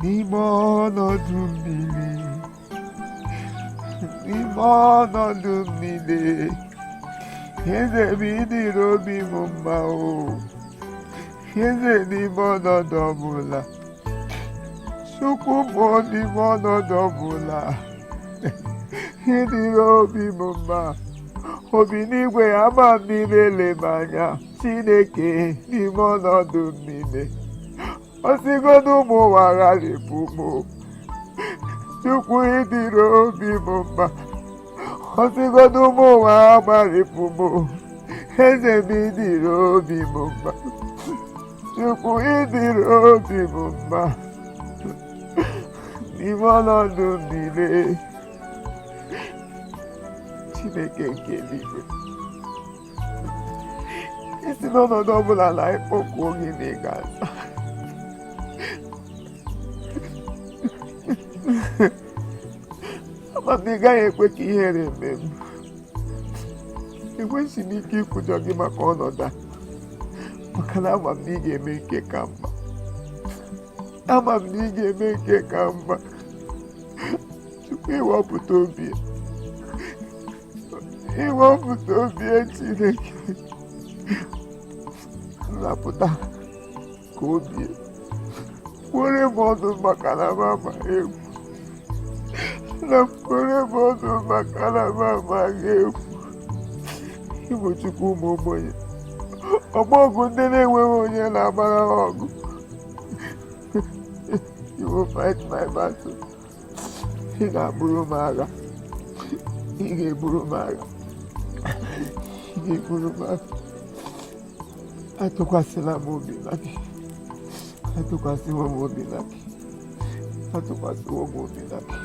N'ime ọnọdụ m niile, n'ime ọnọdụ m niile, eze m, ịdịrị obi m mma o. Eze, n'ime ọnọdụ ọbụla, Chukwu bụ, n'ime ọnọdụ ọbụla, ịdịrị obi m mma. Obi n'igwe, ama m n'ime ele m anya. Chineke, n'ime ọnọdụ m niile, ọsịgodo ụmụ ụwa gharịpụ m, Chukwu, ịdịrị obi m mma. Ọsịgodo ụmụ ụwa agbarịpụ m, eze m, ịdịrị obi m mma. Chukwu, ịdịrị obi m mma n'ime ọnọdụ m niile. Chineke nke eluigwe, isi n'ọnọdụ ọbụla na ịkpọkuo gị na ị ga-aza. Ama m na ị gaghị ekwe ka ihere mee m. Enweghị m ike ikwujọ gị maka ọnọdụ a, maka na ama m na ị ga-eme nke ka mma. Ama m na ị ga-eme nke ka mma. Tupu ịwapụta obi, ịwapụta obi, Chineke nnapụta ka obi kwere m ọnụ, maka na m amaghị egwu na kwere m ọnụ, maka na m amaghị egwu. Ịbụ Chukwu ụmụ ogbenye, ọgbọ ọgụ ndị na-enweghị onye na-agbara ha ọgụ. You will fight my battle. Ị ga-abụrụ m agha, ị ga-eburu m agha, ị ga-eburu m agha. Atụkwasịla m obi na gị, atụkwasịwo m obi na gị, atụkwasịwo m obi na gị,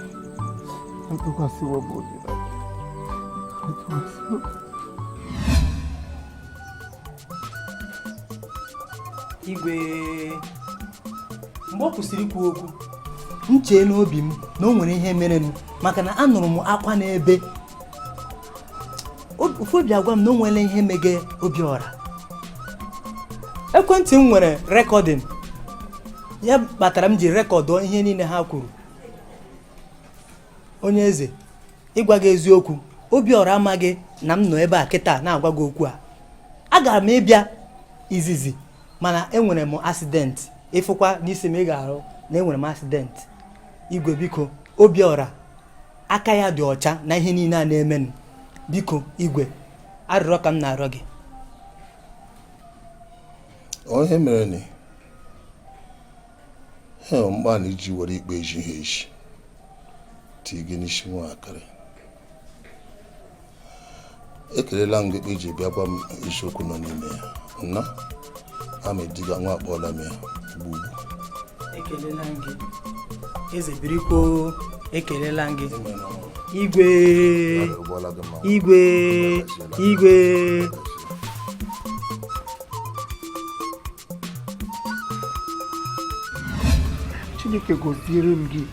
atụkwasịwo m obi na gị, atụkwasịwo m. Igwe, mgbe ọ kwụsịrị ikwu okwu, m chee n'obi m na o nwere ihe merenụ, maka na anụrụ m akwa n'ebe ofu. Obi agwa m na o nwere ihe mege Obiọra. Ekwentị m nwere recording, ya kpatara m ji recordụọ ihe niile ha kwuru. Onye eze, ịgwa gị eziokwu, Obiọra amaghị na m nọ ebe a kịta na-agwa gị okwu a. Agara m ịbịa izizi, mana enwere m accident. Ịfụkwa n'isi m, ị ga-arụ na enwere m accident. Igwe, biko, Obiọra aka ya dị ọcha na ihe niile a na-emenụ. Biko igwe, arịrịọ ka m na-arịọ gị. Ọ ihe mere ni he mgba na iji were ikpe ejighị eji tii gị n'isi nwatakịrị. Ekelela m gị ikpe iji bịa gwa m isiokwu nọ n'ime ya. Nna ama ediga nwa akpọọla m ya ugbu ugbu. Ekelela m gị, eze. Birikwo, ekelela m gị, igwe. Igwe, igwe. Chineke gọziere m gị,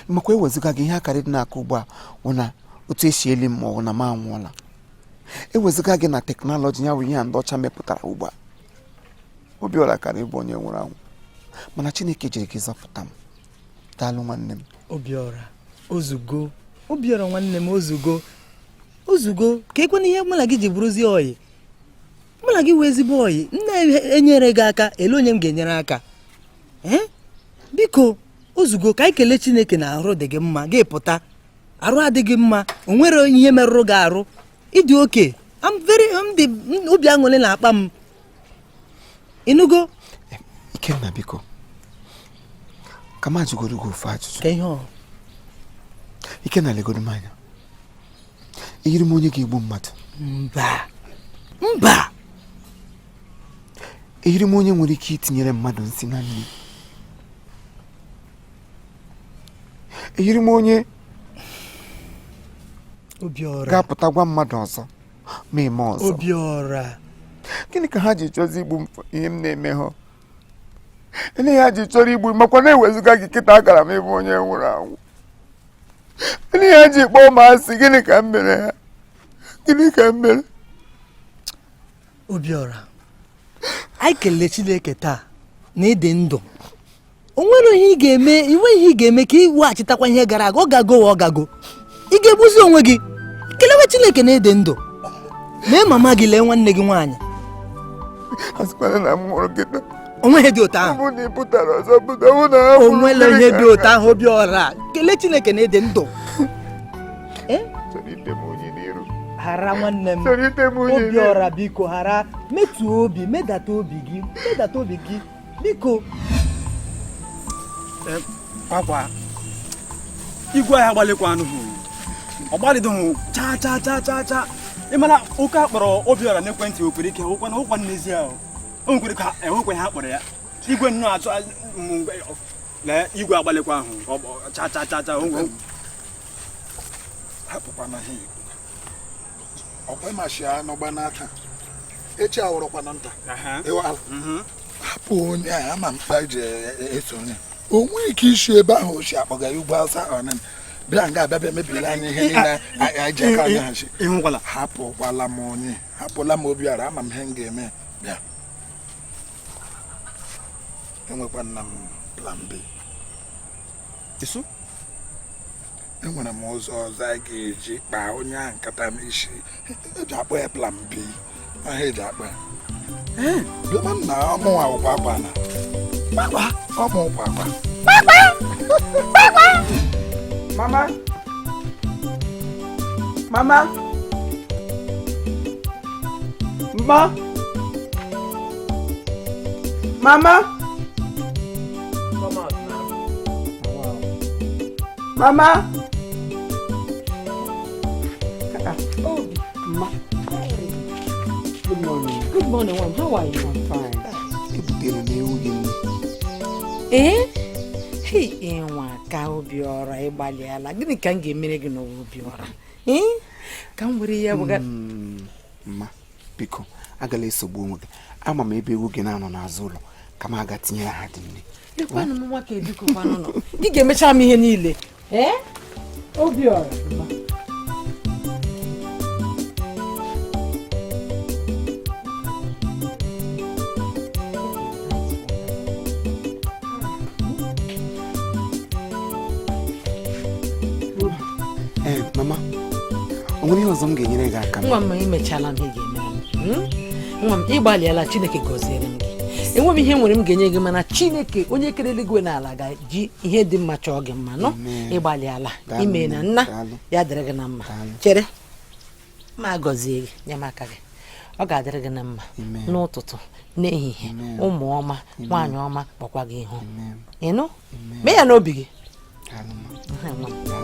makwa ewezụga gị, ihe akara dị n'aka ugbu a wụ na otu esi eli m ma ọ bụ na m anwụọla. Ewezụga gị na technology, ya bụ ihe a ndị ọcha mepụtara ugbu a, Obiọra kara ịbụ onye nwụrụ anwụ, mana Chineke jiri gị zọpụta m. Daalụ, nwanne m. Obiọra, ozugo. Obiọra nwanne m, ozugo, ozugo. Ka ekwana ihe mụ na gị ji bụrụzie ọyị. Mụ na gị wee ezigbo ọyị. M na-enyere gị aka, ele onye m ga-enyere aka? Ee, biko, ozugo. Ka anyị kelee Chineke na arụ dị gị mma. Gị pụta, arụ adịghị mma, o nwere ihe merụrụ gị arụ, ịdị oke. I'm very, m dị obi aṅụrị na-akpa m, ịnụgo? Ikenna, biko, ka m ajụgoro gị ofu ajụjụ. Ka ihe ọ? Ikenna, legoro m anya. Eyiri m onye ga-egbu mmadụ? Mba, mba. Eyiri m onye nwere ike itinyere mmadụ nsị na nri? Eyiri m onye Obiọra ga-apụta gwa mmadụ ọzọ ma eme ọzọ? Obiọra. Gịnị ka ha ji chọzi igbu m? Ihe m na-eme ha, ndị ha ji chọrọ igbu m, makwa na-ewezuga gị kịta, agara m ịbụ onye nwụrụ anwụ. Ndị ha ji kpọọ m asị, gịnị ka m mere ha? Gịnị ka m mere? Obiọra, anyị kelee Chineke taa na ịdị ndụ. O nwere Enweghị ihe ị ga-eme, enweghị ihe ị ga-eme ka ị weghachitakwa ihe gara aga. Ọ gago ọ gago. Ị ga-egbuzi onwe gị. Kelewe Chineke na-ede ndụ. Lee mama gị, lee nwanne gị nwaanyị. Onweghị dị otu ahụ. Onwela ihe dị otu ahụ, Obiọra. Kelee Chineke na-ede ndụ. Hara nwanne m. Obiọra biko hara, metuo obi, medata obi gị, medata obi gị biko. Kwakwa igwe ahịa agbalịkwa anụ hụ ọ gbalịdịghị cha cha cha cha cha. Ị mara oke akpọrọ Obiọra n'ekwentị okwere ike ụkwa na ụkwa n'ezie ahụ o nwekwere ka enwekwe ha kpọrọ ya igwe nnọọ atụ lee igwe agbalịkwa ahụ cha cha cha cha. Hapụkwana ha ọkwa ịmachi ya n'ọgba n'aka echi awụrụkwa na nta hapụ onye a ama mkpa ji eso onye o nwee ike isi ebe ahụ ochi akpọga ya ugwu awụsa ọnịna bịa nga abịa bịa mebiri anyị ihe niile anyị ji aka anyị hachi. Hapụkwala m onye, hapụla m Obiọra, ama m ihe m ga-eme. Bịa enwekwana m plan B. Enwere m ụzọ ọzọ anyị ga-eji kpaa onye ahụ nkata n'isi. Eji akpọ ya plan B. Aha eji akpọ ya bịa na ọmụnwa ụkwa akwa na ọmụ ụkwa akwa. Mama, mama, mma, mama, mama. Obi. Ma. Good morning. Good morning, ma'am. How are you? I'm fine. Ebutere m ewu gị nne. Ee? Hei, ịnwa ka Obiọra ịgbalịala. Gịnị ka m ga-emere gị n'ụwa Obiọra? Ee? Ka m were ya bụga. Mma, biko, agala esogbu onwe gị. Ama m ebe ewu gị na-anọ n'azụ ụlọ ka m aga tinyere ha dị nne. Lekwanụ m nwa ka ebikọkwanụ nọ. Gị ga-emecha m ihe niile. Ee? Obiọra. Mama, o nwere ihe ọzọ m ga-enyere gị aka? Nwa m, emechala m ihe ga-emere m. Nwa m, ịgbalịala, Chineke gọziere m gị. Enwe m ihe nwere m ga-enye gị, mana Chineke onye kere eluigwe na ala ga-eji ihe dị mma chọọ gị mma nọ. Ịgbalịala, ime na nna ya dịrị gị na mma. Chere ma gọzie gị, nye m aka gị. Ọ ga-adịrị gị na mma n'ụtụtụ, n'ehihie, ụmụ ọma, nwaanyị ọma kpọkwa gị ihu. Ịnụ? Mee ya n'obi gị.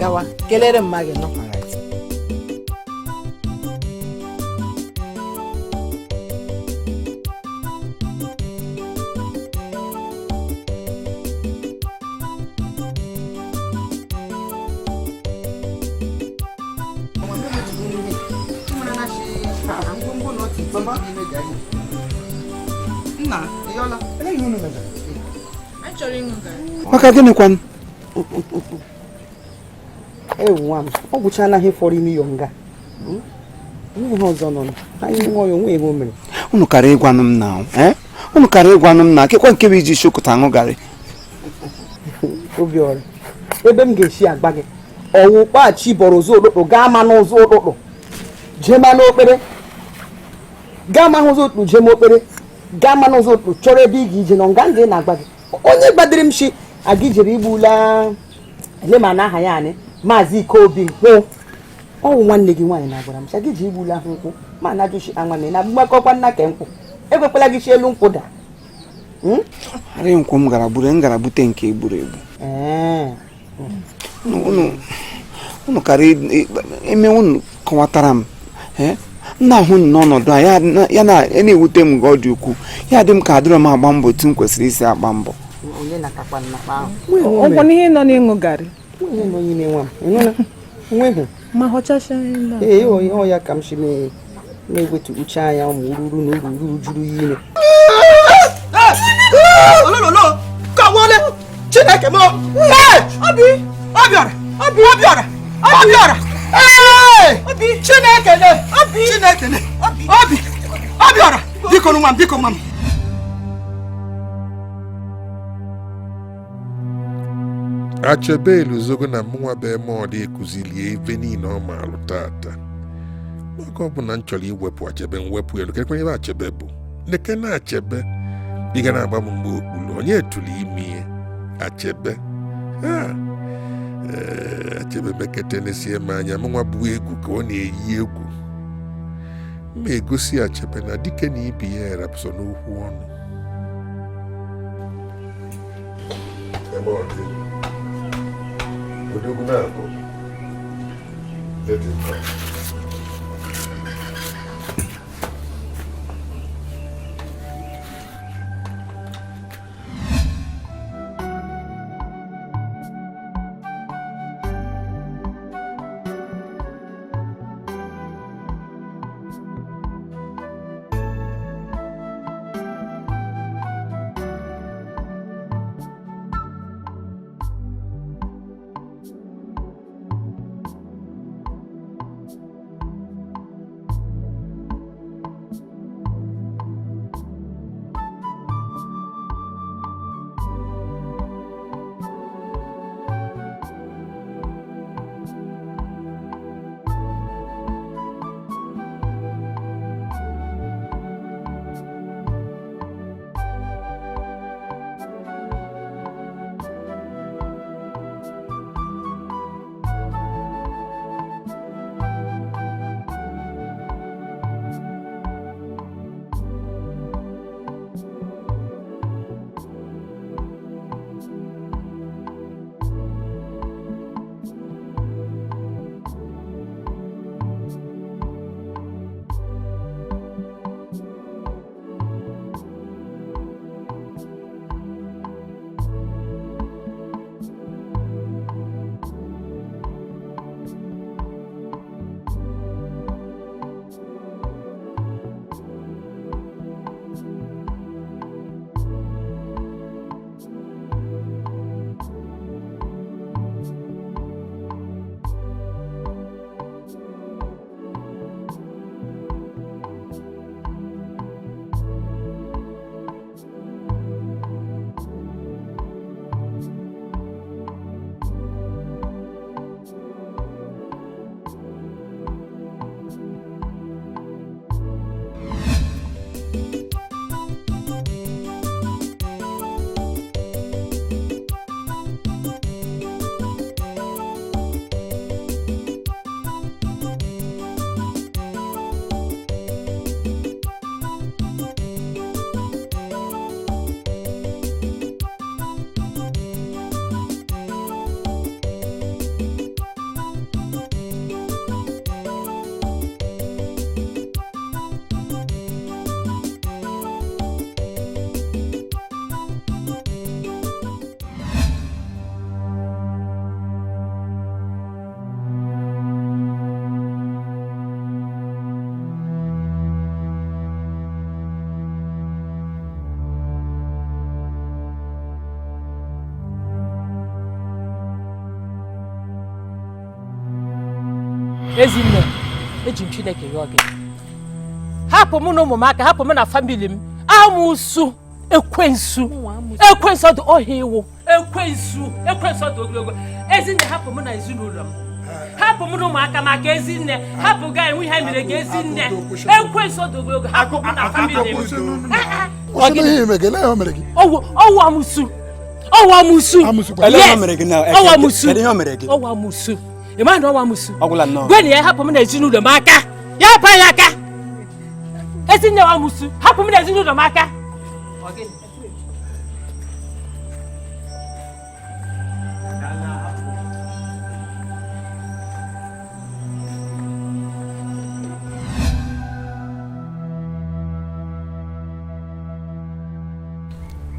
Gawa, kelere mma gị nọ. Maka gịnị kwanụ? Ewu nwa m, ọ gwụchala ihe fọrọ ime ya nga. Ihe ọzọ nọ anyị ṅụọ ya onwe ego o mere. Unu kara ịgwanụ m na unu kara ịgwanụ m na kekwa nke bụ iji shokụta aṅụ garị. Obiọra, ebe m ga-esi agba gị ọwụ kpaghachi bọrọ ụzọ ụtụtụ gaa ma n'ụzọ ụtụtụ jee ma n'okpere gaa ma n'ụzọ ụtụtụ jee ma okpere gaa ma n'ụzọ ụtụtụ chọrọ ebe ị ga-ije nọ nga nga na-agba gị. Onye gbadiri m shi aga ijere igbula ele ma na aha ya anyị Maazị Ikeobi nkwụ ọwụ nwanne gị nwaanyị na-agwara m sị gị ji igbula ahụ nkwụ ma na ajụchi anwa na mgbakọkwa nna ke nkwụ ekwekwala gị chi elu nkwụ daa. Arị nkwụ m gara gburu m gara bute nke egburu egbu. Unu kara eme unu kọwatara m nna ahụ n'ọnọdụ a ya na-ewute m nke ọ dị ukwuu ya dị m ka adịrọ m agba mbọ otu m kwesịrị isi agba mbọ. Ọgwụ n'ihe nọ n'ịṅụ garị. Ma họchacha ee ọ ya ka m si na-ewetu uche anya ụmụ ururu na ururu juru ya ime. Olololo ka wọlé Chineke m Obi Obiọra Obi Obiọra Obiọra Obi Chineke ne Obi Chineke ne Obi Obiọra biko nwa m biko nwa m. Achebe eluzogo na mụnwa bụ Emeọdị ekuzilie ife niile ọ maalụ tata. Oge ọbụla m chọrọ iwepụ Achebe, mwepụ elu. Kedụkwa ebe Achebe bụ neke na Achebe ị ga na-agba m mgbe okpuru onye tụrụ ime ihe Achebe ha. Ee, Achebe mekete nesie m anya, mụnwa bụ egwu ka ọ na-eyi egwu. M egosi Achebe na dike na ibi ya erapụsọ n'okwu ọnụ. Emeọdị, odogwu na-abụ. Let him come. Ezinne, eji m Chineke rịọ gị, hapụ mụ na ụmụ m aka, hapụ mụ na family m. Amụsụ ekwensu, ekwensu dị ọhịa iwu, ekwensu, ekwensu dị ogologo. Ezinne, hapụ mụ na ezinụlọ m, hapụ mụ na ụmụaka m aka. Ezinne, hapụ ga enwe ihe mere gị. Ezinne, ekwensu dị ogologo, hapụ mụ na family m. Ọwụ amụsụ, ọwụ amụsụ. Ọwụ amụsụ, ọwụ amụsụ. Ị ma na ọwa amụsụ? Gwe na ya hapụ m na ezinụlọ m aka, ya hapụ anyị aka. Ezinne, wa amụsụ, hapụ m na ezinụlọ m aka.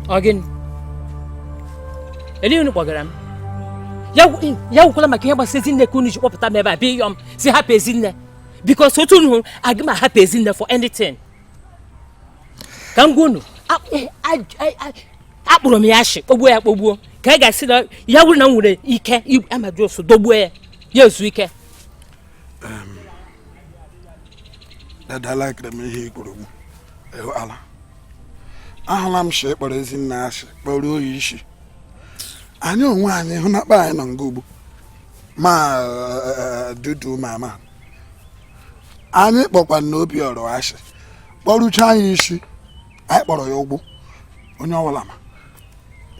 Ọ gịnị? Ele unu kpọgara m? Ya wukwala maka ihe gbasara Ezinne ka unu ji kpọpụta m ebe a bịa ịyọ m si hapụ Ezinne, because otu unu hụrụ aga m ahapụ Ezinne for anything. Ka m gwa unu, akpụrụ m ya ashị, kpọgbuo ya kpọgbuo, ka a ga-asị na ya wuru na m nwere ike amaju osu dọgbuo ya, ya ezu ike. Dada, laikere m ihe i kwuru m. Ahụla m shi kpọrọ Ezinne ashị, kpọrọ oyi isi. Anyị onwe anyị hụ na akpa anyị nọ nga ugbu ma dudu mama anyị kpọkwa na Obiọra ashị kpọrụcha anyị isi anyị kpọrọ ya ụgbụ onye ọbụla ma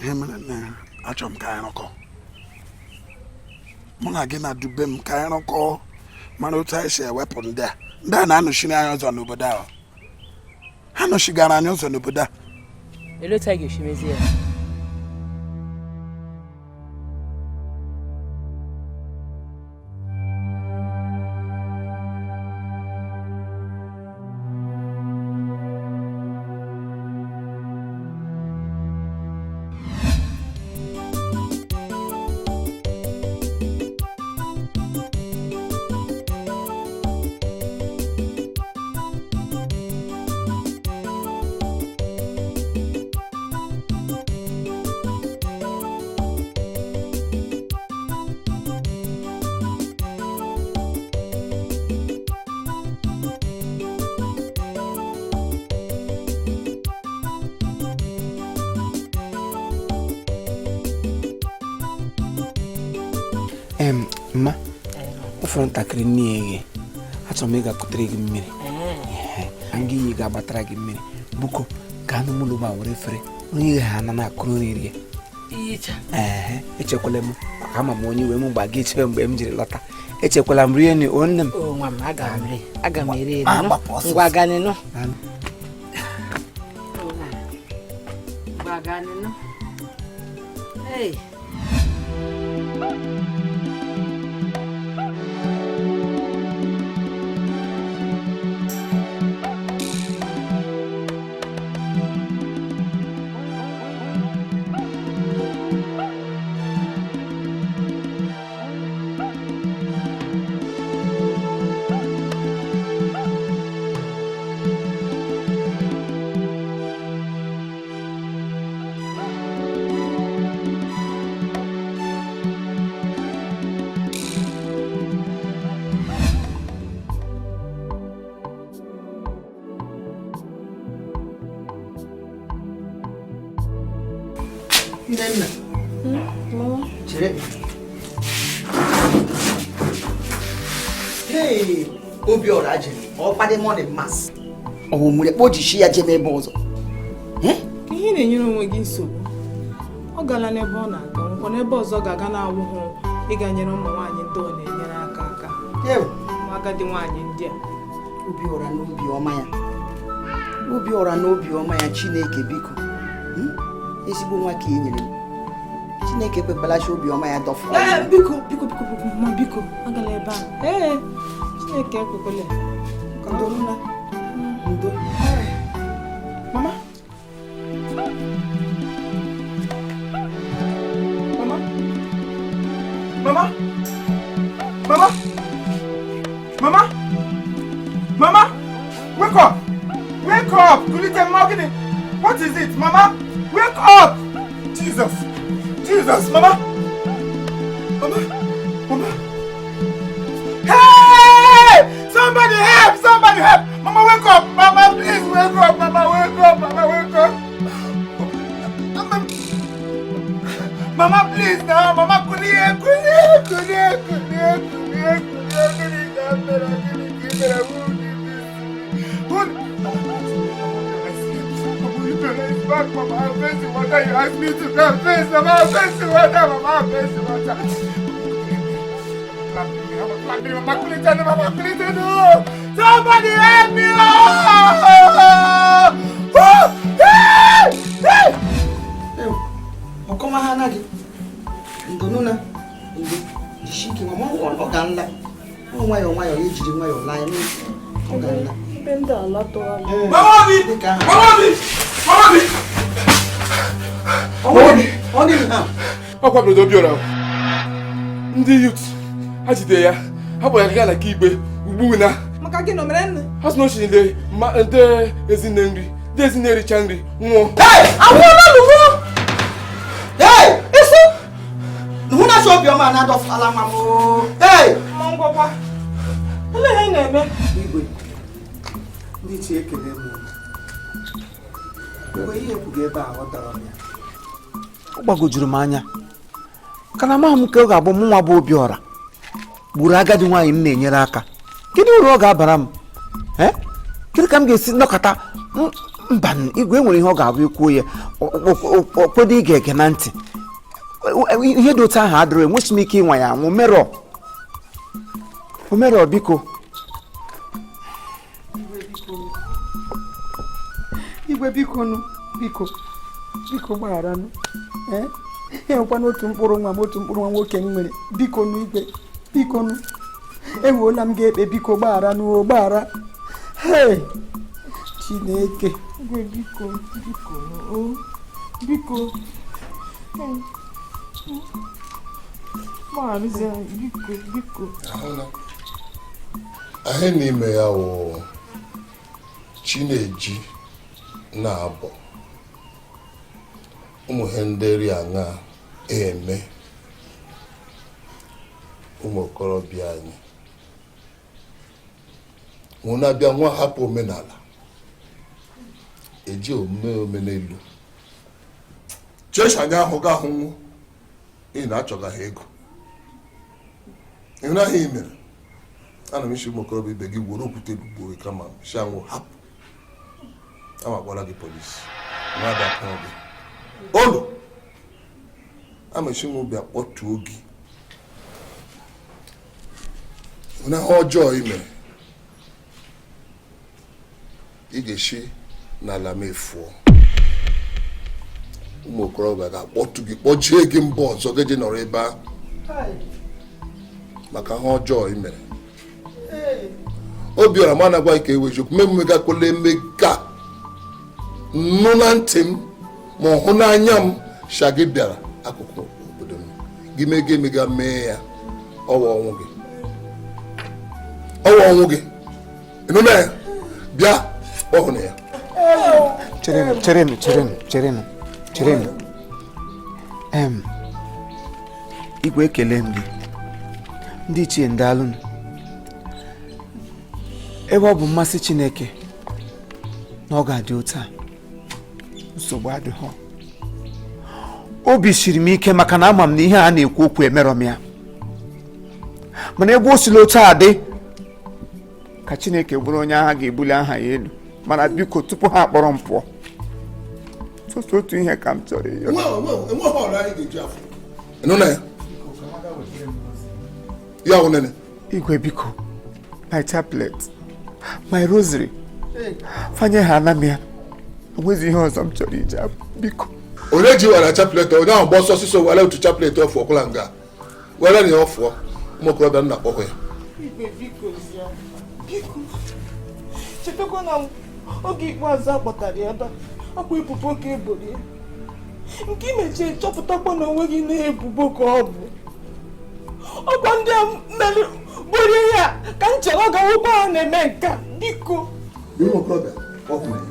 ihe mere na achọrọ m ka anyị rụkọ mụ na gị na dube m ka anyị rụkọ mara otu anyị si ewepụ ndị a na-anọchiri anyị ụzọ n'obodo ahụ ha nọchigara anyị ụzọ n'obodo a. Olee otu anyị ga-esi mezie ya? Mma, ọ fọrọ ntakịrị nne ya eghe achọrọ m ịga kutere gị mmiri nga iyi ga-agbatara gị mmiri buko gaa n'ụlọ ma were efere onye ighe ha na na-akụrụ nri rie. Ee, echekwala m maka ama m onye iwe m gba gị echebe mgbe m jiri lọta echekwala m rie nri o nne m. Aga m eri ngwa ganịnụ. Hey. Nnenna, chere. Hey, Obiọra jere ọ kpadị mọni mas ọ bụ nwere kpo jishi ya jee n'ebe ọzọ. Ihe na-enyere onwe gị nsogbu ọ gala n'ebe ọ na-aga nwekwa n'ebe ọzọ ga-aga na-awụhụ ịga nyere ụmụ nwaanyị ndị ọ na-enyere aka aka ụmụ agadi nwaanyị ndị a. Obiọra n'obi ọma ya, Obiọra n'obi ọma ya, Chineke biko ezigbo nwa ka e nyere m. Chineke ekwekwalachi obiọma ya dọfụ. Biko biko biko biko ma biko agala ebe a. Ee, Chineke ekwekwala. Ndo ndo. Mama. Mama. Mama. Mama. Mama. Mama. Wake up. Wake up. Kulite Mogini. What is it, Mama? Wake up! Jesus! Jesus, Mama! Mama! Mama! Hey! Somebody help! Somebody help! Mama, wake up! Mama, please wake up! Mama, wake up! Mama, wake up! Mama, Mama, please now! Mama, kulie, kulie, kulie, kulie, kulie, kulie, kulie, Back, Mama, I'll face the water. You asked me to confess, Mama, I'll face the water, Mama, I'll face the water. Somebody help me! Oh! Hey! Hey! Ọkọma ha anaghị. Ndonuna, ndo, jishike, mama, ọ ga nla. Ọ nwayọọ nwayọọ, ya ejiri nwayọọ laa ya ọ ga nla. Mama Obi! Mama Obi! Mama Obi! Ọkwa bụrụ Obiọra ndị yut ha jide ya ha kpọrọ ya gaa na nke igwe ugbu na maka gị na mere nne ha sị na o chiri ndị ezinne nri ndị ezinne ericha nri nwụọ. Anwụọla lụrụ. Hey! Isu! Hụ na Obiọma na-adọfala nwa m. Hey! Ma ngwakwa. Olee ihe na-eme? Igwe. Ndị ichie ekele m. Mgbe ihe ekwughị ebe a ghọtara m ya. Ọ gbagojuru m anya. Ka na amaghị m ka ọ ga-abụ mụ nwa bụ Obiọra gburu agadi nwaanyị m na-enyere aka. Kedu uru ọ ga-abara m? Kedu ka m ga-esi nọkọta mba igwe enwere ihe ọ ga-abụ ikwuo ya o kwedo ige ege na ntị. Ihe dị otu ahụ adịrọ, enweghị m ike ịnwa ya anwụ merọ. Omerọ biko. Igwe biko nụ, biko biko gbagharanụ. Enwekwana otu mkpụrụ nwa m, otu mkpụrụ nwa nwoke m nwere. Biko nụ igwe, biko nụ. Ewuola m ga-ekpe, biko gbagharanụ, o gbaghara. Hei Chineke. Igwe biko, biko nụ, biko. Gbagharụzie anyị, biko, biko. Ahụ n'ime ya wụ Chineji na-abọ ụmụ ihe ndị ri aṅa eme ụmụ okorobịa anyị nwụ na-abịa nwa hapụ omenala eji omume omenelu chesha anya ahụ ga ahụ nwụ n'ihi na achọghị ha ego ịhụnahịa i mere ana m isi ụmụ okorobịa ibe gị were okwute lugbuo gị kama si anwụ hapụ ama akpọla gị polisi nwa abịa kụrụ gị olu ama esi nwa bịa kpọtuo gị na ihe ọjọọ i mere ị ga-esi n'ala m efuo ụmụ okorobịa ga-akpọtu gị kpọjie gị mba ọzọ gị je nọrọ ebe ahụ maka ihe ọjọọ i mere. Obiọra ma na-agwa gị ka ewe eziokwu mmemme gakwala emega nụ na ntị m ma ọ hụ n'anya m sha gị bịara akụkụ obodo m gị mega emega mee ya ọwa ọnwụ gị, ọwa ọnwụ gị. Ịnụ na ya bịa ọhụrụ na ya. Cherenụ, cherenụ, cherenụ, cherenụ, cherenụ. Igwe ekele m gị. Ndị ichie ndalụnụ. Ebe ọ bụ mmasị Chineke na ọ ga-adị otu a, nsogbu adịghị. Obi siri m ike maka na ama m na ihe a na-ekwu okwu emerọ m ya, mana ebe o sila otu a dị ka Chineke bụrụ onye agha ga-ebuli aha ya elu. Mana biko tupu ha akpọrọ m pụọ, sọsọ otu ihe ka m chọrọ ịyọ. Igwe biko, my chaplet, my rosary, fanye ha na m ya. Enwezi ihe ọzọ m chọrọ iji abụ biko. Onye ji wara chaplet onye ahụ gba ọsọ ọsịsọ were otu chaplet ọfụ ọkwụla nga were na ya ọfụọ ụmụ okorobịa nna kpọkwa ya. Igwe biko zia, biko chetakwa na oge ikpeazụ a kpọtara ya ebe akwa ebubo ka eboro ya nke imechie chọpụtakwa na onwe gị na-ebubo ka ọ bụ ọkwa ndị a mere gburu ya ka m chere ọ ga-awụkwa ha na-eme nke a biko. Ụmụ okorobịa kpọkwa ya.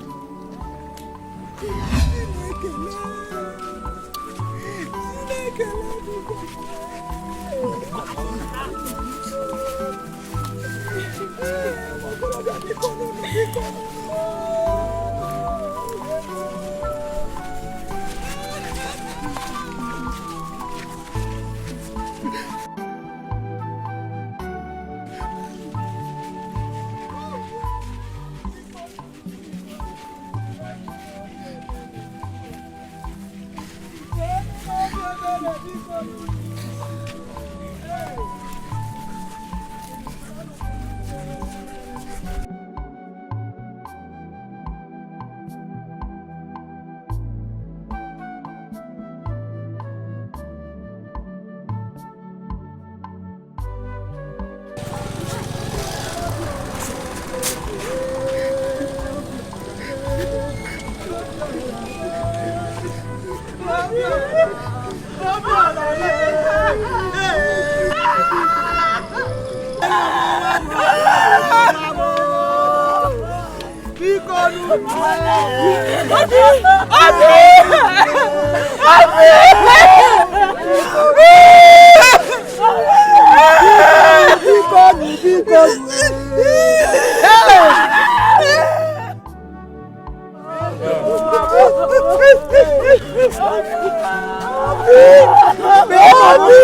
Obi!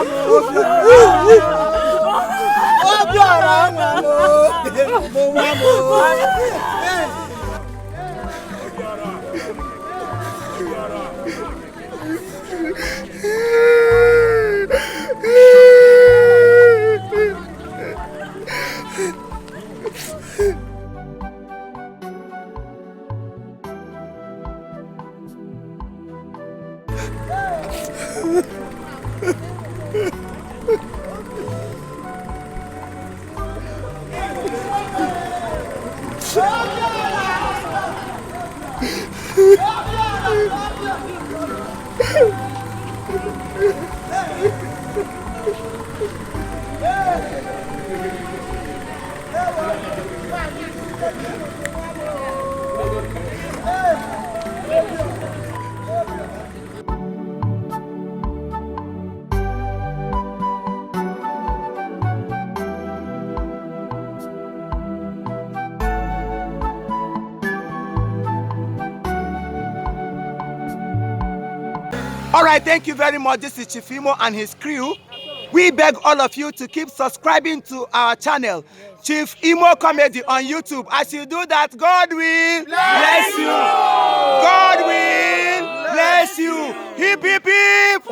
Nwa m Obiọra nwa m nwa m. All right, thank you very much. This is Chief Imo and his crew. We beg all of you to keep subscribing to our channel, Chief Imo Comedy on YouTube. As you do that, God will bless you. God will bless you. Hip, hip, hip.